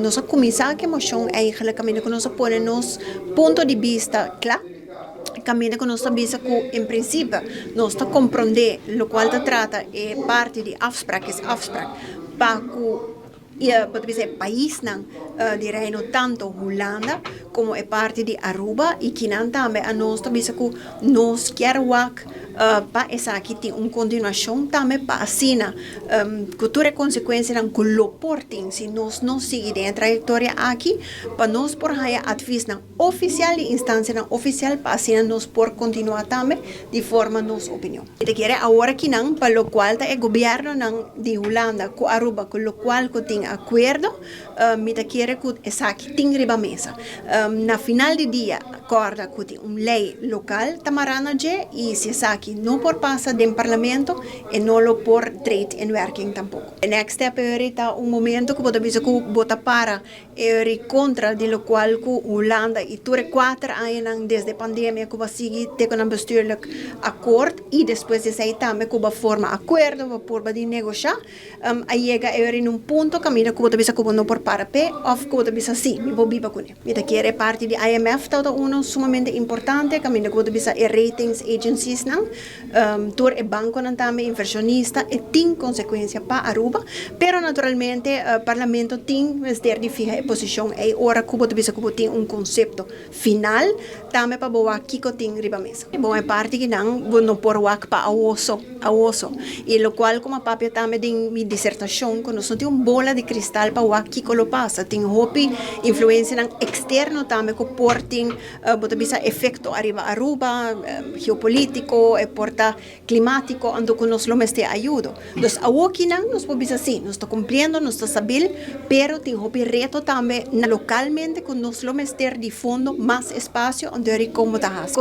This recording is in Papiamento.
Nos a kuminsá ku e moshon eigenlijk kaminda ku nos a pone nos punto di bista kla, kaminda ku nos ta bisa ku en prinsipio nos ta komprondé lokual ta trata e parti di afsprak is afsprak pa ku bo ta bisa e paisnan di Reino, tanto Hulanda komo e parti di Aruba, i kinan tambe a nos ta bisa ku nos kier wak pa esaki tin un kontinuashon tambe, pa asina ku tur e konsekuensianan ku lo por tin si nos no sigui den e trayektoria aki, pa nos por haña advisnan ofisial di instansianan ofisial pa asina nos por kontinuá tambe di forma nos opinion. Mi ta kere awor akinan pa lokual ta e gobièrnunan di Hulanda ku Aruba ku lokual ku tin akuerdo, mi ta kere ku esaki tin riba mesa. Na final di dia kòrda ku tin un lei lokal ta mará na dje i si esaki no por pasa den parlamento e no lo por trade in werking tampoko. E next step eri ta un momento ku bo ta bisa ku bo ta para eri kontra di lokual ku Hulanda i tur e kuater añanan desde pandemia ku bo a sigui te ku nan bestuurlijk akkoord i despues di esei tambe ku bo a forma akuerdo, bo a purba di negoshá. A yega e ora in un punto kaminda ku bo ta bisa ku bo no por para p'e òf ku bo ta bisa sí, mi por biba kuné. Mi ta kere e parti di IMF tabata uno sumamente importante kaminda ku bo ta bisa e ratings agenciesnan, tur e bankonan tambe invershonista, e tin konsekuensia pa Aruba, pero naturalmente Parlamento tin mester di fiha e posishon ei ora ku bo ta bisa ku bo tin un konsepto final tambe pa bo wak kiko tin riba mesa. Bon, e parti kinan bo no por wak pa awoso, awoso. I lokual ku mi a papia tambe den mi disertashon ku nos no tin un bola di kristal pa wak kiko lo pasa. Tin hopi influensianan eksterno tambe ku por tin, bo ta bisa, efekto ariba Aruba, geopolitiko, e por ta Klimátiko, anto ku nos lo mester ayudo. Dus awokinan nos por bisa sí, nos ta kumpliendo, nos ta stabil, pero tin hopi reto tambe lokalmente ku nos lo mester di fondo, mas espasio, anto eri komo ta hasi.